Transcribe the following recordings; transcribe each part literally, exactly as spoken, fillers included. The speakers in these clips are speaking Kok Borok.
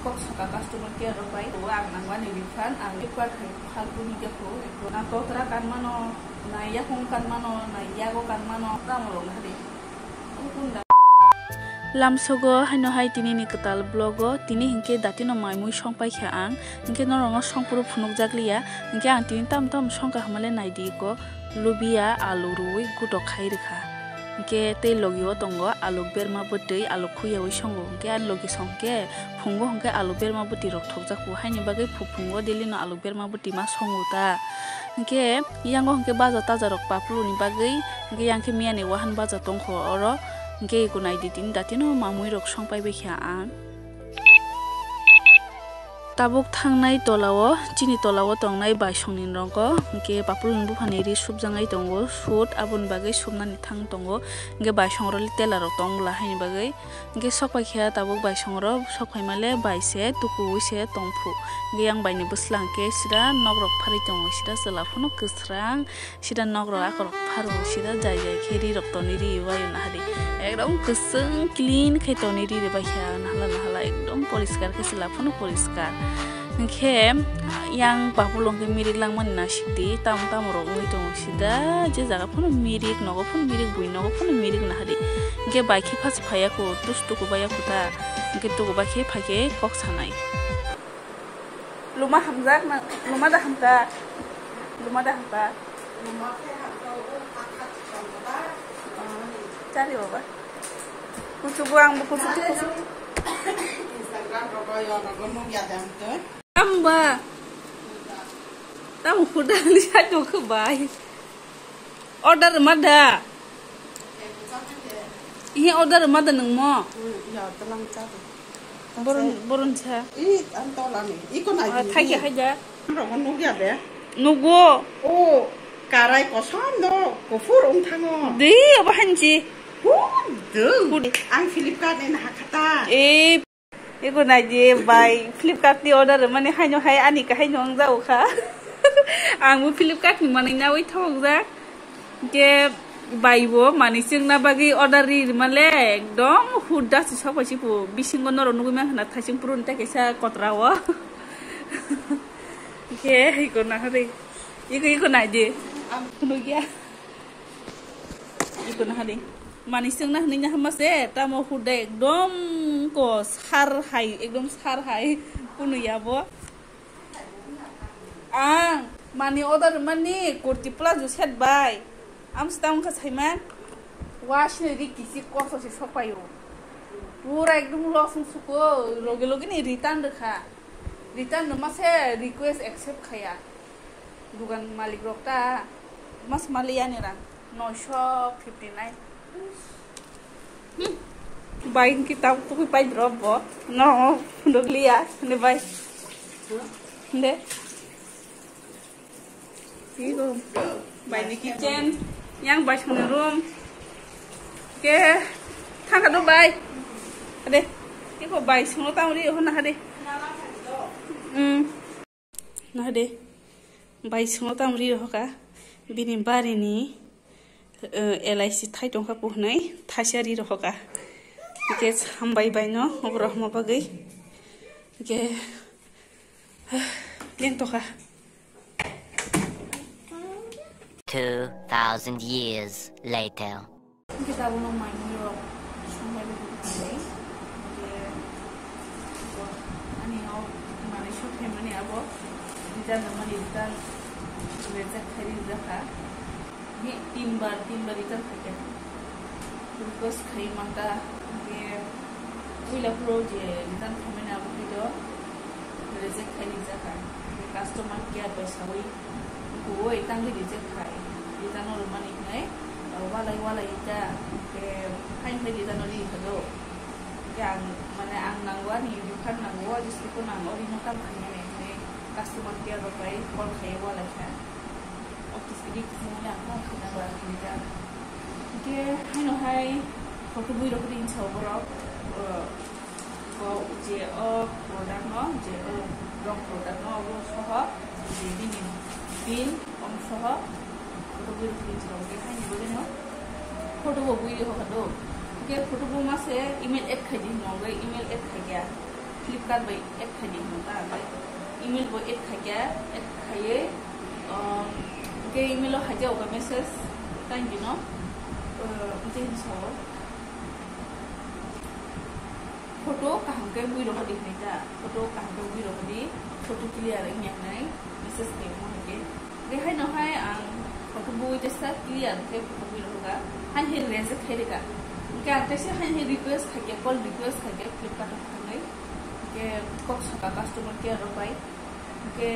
Kok saka customer care rok bai, o ang nangmani refund, ang require khai phaltu ni khe phuru, na kotra kan mano, na yakung kan mano, na yago kan mano, tamo rok na de. Lamsogo haino hai tini ni kwtal vlog o, tini hinkhe datino mai mui song paikha ang, hinkhe norok no song phuru phunukjak liya, hinkhe ang tini tamo tamo song kaham le naidi ko. Lubia alu rwi gutok khai rwkha. Hinkhe tei logi o tongo aluk berma bwtwi, aluk khuyaui songo. Hinkhe ani logi song khe phungo hinkhe aluk berma bwtwi rok thokjak phu. Haini bagwi phu phungo daily no aluk berma bwtwi ma songo ta. Hinkhe yango hinkhe baja taja rok papuluni bagwi, hinkhe yang khe miyani wahan baja tongkho oro. Hinkhe eko naidi tini datino mamui rok song paibai kha ang. Tabuk thangnai tolao, chini tolao tongnai baisongni nogo, hinkhe papulni buphani ri supjaknai tongo, sut aboni bagwi supnani thang tongo, hinkhe baisongrok le tela rok tong bwla haini bagwi, hinkhe sok paikha tabuk baisongrok, sok phaimale bai se tukuui se tongphu, hinkhe yang baini bwsla hinkhe sida nokrok pharwi tongo, sida chwla phano kwsrang. Sida nokrok akorok pharo sida jai jai khe rirok toni ri bai nahadi. Ekdom kwchwng clean khe toni ri bai kha nahala nahala ekdom poriskar khe chwla phano poriskar. Hinkhe yang papulong khe mirik langmani nasikdi tamo tamo rok wngwi tongo sida je jaga phano mirik nogo phano mirik bui nogo phano mirik nahadi. Hinkhe bai khe phas phaiya kho tus tuku baiya kho ta hinkhe tuku bai khe phaikhe kok sanai. Luma hamjak na, luma da hamka. Luma da hamka. Chari baba. Kuchu buang bu kuchu tu kuchu. Instagram rogo yo rogo nung ya dam tu. Amba. Tam huda lihat tu ke bai. Order mada. Iya order mada nang mo. Hmm, ya, telang cari. Boron, boron cha. Ih, ang tolani. Iko nai. Ah, thai ke haja. Rong nugya de. Nugo. O, karai kosom do, kufur ung thango. Di, apa hanji? Hudu. Ang Flipkart ni nahakata. Eh. Eko naidi bai Flipkart ni order mani haino hai ani kahai no wng jao kha. Ang bo Flipkart ni manwi nawi thok jak. Ke bai bo mani chwngna bagwi order ri rima le ekdom hudda si sok bai si bo bisingo norok nugwi man khana thaising purun ta kaisa kotra o. Ke eko na hari. Eko eko naidi. Ang phunukya. Eko nahadi. Mani chwngna hwnwi nahama se, tamo huda ekdom ko sar hai, ekdom sar hai. Kunu ya bo. Ang mani order mani kurti plazo set bai. Am se tamo kha saiman. Wa sini ri kisi koso se sopayo. Pura ekdom loss wng suko, loge loge ni return rwkha. Return rwma se request accept khaya. Dugan malik rok ta mas mali yani rang noisho fifty nine. Hmm. Bai kitab tuku pai drop bo no doglia ne bai. De. Igo bai ni kitchen yang bai sung room. Ke thangka do bai. Ade. Iko bai sung tam ri ho na hade. Hmm. Nahade, bai swngo tam ri rohoka, bini barini, eh, L I C thai tongkha puhnai, thaisa ri rohoka. Hingke hambai bai no, obo rohorma bagwi. Hingke, leng tokha. Two thousand years later. Hingke tabukno mai mui rok songbai bai khe thanglai. Hingke bo ani o manui sok phaimani abo return rwmani return reject khai rijak kha. Hingke tin bar, tin bar return khaikha. Request khai mankha, hingke puila phuru je return khaimani abo khe do reject khai rijak kha. Hingke customer care bai saui Kuwui tangwi rijak khai, rijak no rwmani hwnwi, walai walai ta, khe phain phai rijak no ri kha do. Khe ang, mane ang nango ani refund nango, o jisli ko nango, rino tam khainani hwnwi customer care rok bai call khai walai kha. O kisi ri kisi hwnwi ang phone khaina ba rijak. Khe haino hai photo bui rok ri hinsa borok, o, Bo je o product no, je o rong product no, obo soho je bini bill om soho photo bui rok hinwi rok je haini bagwi no photo bo bui rok do. Hingke photo bo mase email add khai di hinwi email add khai ya. Flipkart bai add khaidi hwnwi ta, bai email bo add khaikha, add khaiwi, um, hwnkhe email o haikhe obo message thank you no, uh, hwnkhe hinwi sao, photo kaham khe bui rohordi hwnwi ta, photo kaham khe bui rohordi, photo clear wngya hwnwi message khaio hwnkhe. Tei haino hai ang photo bui tesa clear khe photo bui rohoga, hai hai reject khai rega. Hwnkhe ang tesa hai hai request khaikhe, call request khaikhe Flipkart o thangwi. Hwnkhe kok saka customer care rok bai. Hwnkhe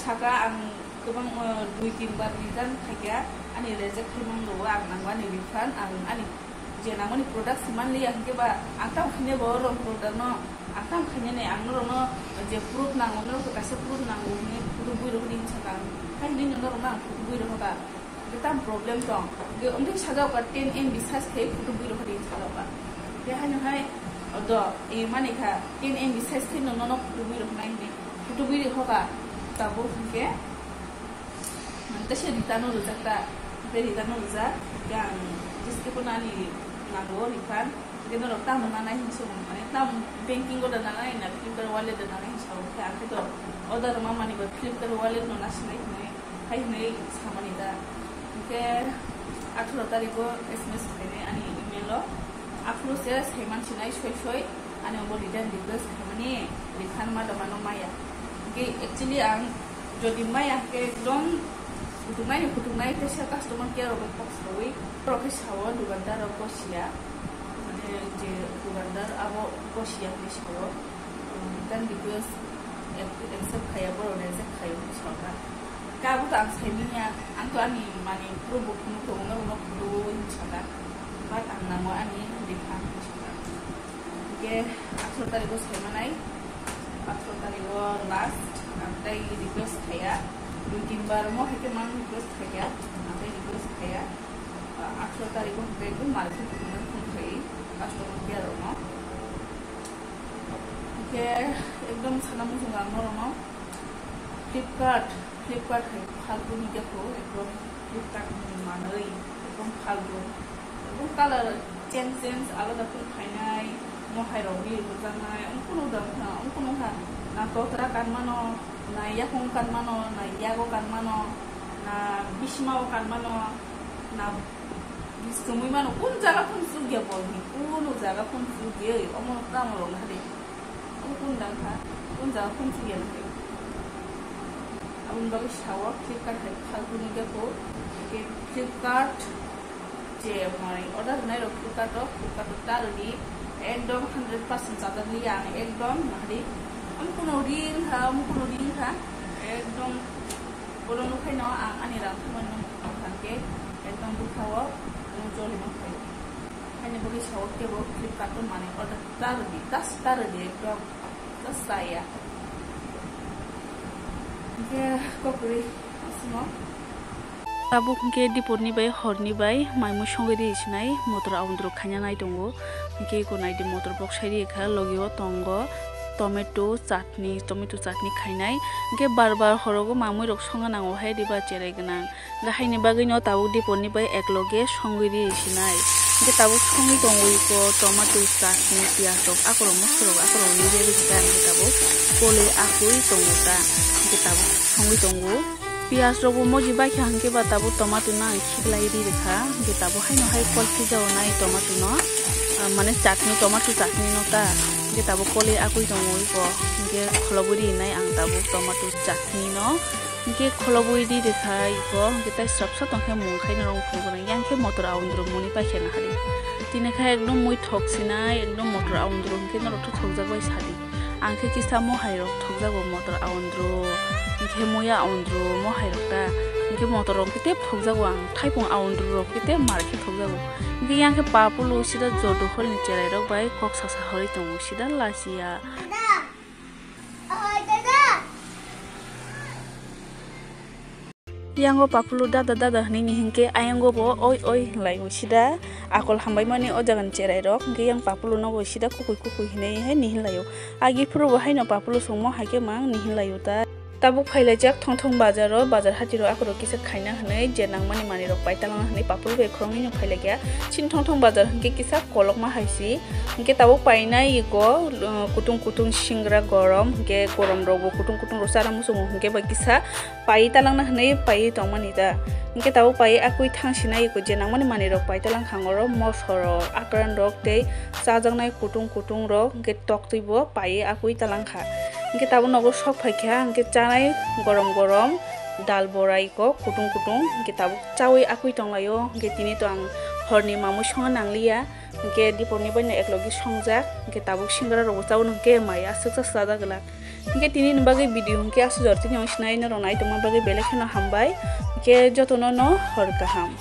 saka ang kwbang, o, dui tin bar ni jang khaikha, ani reject khai mang rwo, ang nango ani refund, ang ani je nangmani product se manliya hwnkhe ba ang tamo khainai bo wrong product no, ang tamo khainani ang norokno je proof nango, norokno kaisa proof nango hwnwi photo bui rohordi hinwi saka ang, hai hwnwi norokno ang photo bui rohoga, hwnkhe tamo problem tong, hwnkhe wngtwi sajak ba ten M B size khe photo bui rohordi hinwi sajak ba, hwnkhe haino hai, o do, e mani kha ten M B size khe no nono photo bui rohornai hwnwi photo bui rohoga, tabuk hwnkhe. Ang tesa Rita no rwjak ta, tei Rita no rwjak, hwnkhe ang jeske phano ani nango refund, hwnkhe norok tamo nanai hinwi song mane, tamo banking o da nanai na Flipkart wallet da nanai hinwi sao, hwnkhe ang khe to order rwma mani bo Flipkart wallet no nasinai hwnwi, hai hwnwi samani da, hwnkhe atharo tarikh o S M S khainai ani email o, aphuru se saiman sinai soi soi, ani bo return request khaimani refund ma da mano maya, hwnkhe actually ang Jodi maya hwnkhe ekdom kutuknai ni kutuknai khe se customer care rok bai kok sawi borok khe sao dukandar rok gosiya, mane je dukandar abo gosiya hinwi sao, um, then request ac-, accept khaiya borok reject khaio hinwi sao na. Khe abo to ang saimanya, ang to ani mane puro bukhuk no tongo norok no phuru hinwi sao na, but ang nango ani refund hinwi sao na. Hwnkhe atharo tarikh o saimanai, atharo tarikh o last, ang tei request khaiya, dui tin bar mo hai khe mang request khaiya, ang tei request khaiya, atharo tarikh o hwnkhe ekdom market phone khai customer care rok no. Hwnkhe ekdom sana muchungo ang norok no Flipkart, Flipkart hai faltu ni khe ekdom Flipkart ni manwi ekdom faltu. Bo colour change change alada khe phainai, mohai rok ri rwjaknai, ongkunu da wngkha, ongkunu wngkha. Na totra kanmano, na yakung kanmano, na yago kanmano, na bismao kanmano, na bisumui mano, kun jaga phun chukya bolni, kunu jaga phun chukya, omo tamo rok hade. Omo kun dang kha, kun jaga phun chukya nang khe. Aboni bagwi sao Flipkart hai faltu ni khe bo, hwnkhe Flipkart je mai order rwnai rok Flipkart o, Flipkart o ta rwdi, ekdom hundred percent chajakli ang ekdom mahari, omo kuno ring kha, omo kuno ring kha, ekdom bono nukhai no ang ani rang thumani no kha khe ekdom bwkha o ano joli ma khaio. Haini bagwi sao kebo Flipkart o manwi order ta rwdi, just ta rwdi ekdom. Chaya. Hingke kokri asmo. Tabuk hingke dipor ni bai hor ni bai mai mui songwi ri sinai motor aundro khaina nai tongo. Hingke eko nai di motor boksai ri kha logi o tongo tomato chutney, tomato chutney khainai. Hingke bar bar horogo mamui rok songa nango hai diba cherai gwnang. Hingke haini bagwino tabuk dipor ni bai ekloge songwi ri sinai. Hingke tabuk songwi tongo iko tomato, chutney, piyaj rok, akorok moso rok, akorok ri ri ri hingke ang tabuk koloi akoi tongo ta. Hingke tabuk songwi tongo. Piyaj rok bo moji baikha hingke ba tabuk tomato no ang khiklai ri rikha. Hingke tabuk haino hai kol phijao nai tomato no, ah, mane chutney, tomato chutney no ta. Hingke tabuk koloi akoi tongo iko. Hingke kholobwi ri nai ang tabuk tomato chutney no. Hingke kholobwi ri rikha iko, hingke tai swrapsa tongkhe mung khaina rong phunukgwna, yang khe motor aundro muni paikhe nahari. Tini khe ekdom mui thok sinai, ekdom motor aundro hingke norok thokjak bai sadi. Ang khe kisa mohai rok thokjago motor aundro, hingke muya aundro, mohai rok ta, hingke motor rok khe tep thokjago ang, thaipung aundro rok khe tep mar khe thokjago. Hingke yang khe papulu sida joto hor ni cherai rok bai kok sasa horoi tongo sida lachiya. Yango papulu dada dada hwnwi ni hinkhe ayango bo oi oi hinlai o sida akol hambai mani o jaga ni cherai rok hinkhe yang papulu no bo sida kukui kukui hinwi hai ni hinlai o agi phuru bo haino papulu songmo haikhe mang ni hinlai o ta. Tabuk phailaijak Thongthong bazar o, bazar hatiro akorok kisa khaina hwnwi je nangmani manwirok pai talangna hwnwi papul bai khoroknwi no phailaikha. Chini Thongthong bazar hwnkhe kisa kolokma hai si. Hwnkhe tabuk painai iko, uh, kutung kutung singra gorom, hwnkhe gorom rokbo kutung kutung rok chara muchungo hwnkhe bai kisa pai talangna hwnwi paiwi tongmani ta. Hwnkhe tabuk paiwi akwi thangsinai iko je nangmani manwirok pai talangkha oro moso rok, akran rok tei chajaknai kutung kutung rok hwnkhe toktwi bo paiwi akwi talangkha. Hwnkhe tabuk nogo sok phaikha, hwnkhe chanai gorom gorom dal borai ko kutung kutung, hwnkhe tabuk chaui akwi tonglaio. Hwnkhe tini to ang horni mamui songna nangliya, hwnkhe dipor ni bai no eklogi songjak, hwnkhe tabuk singra rok bo chaui no hwnkhe mai aswk sa chajak glak. Hwnkhe tini ni bagwi video hwnkhe aswk jora tini ang sinai norok nai tongma bagwi belai kheno hambai, hwnkhe jotono no hor kaham.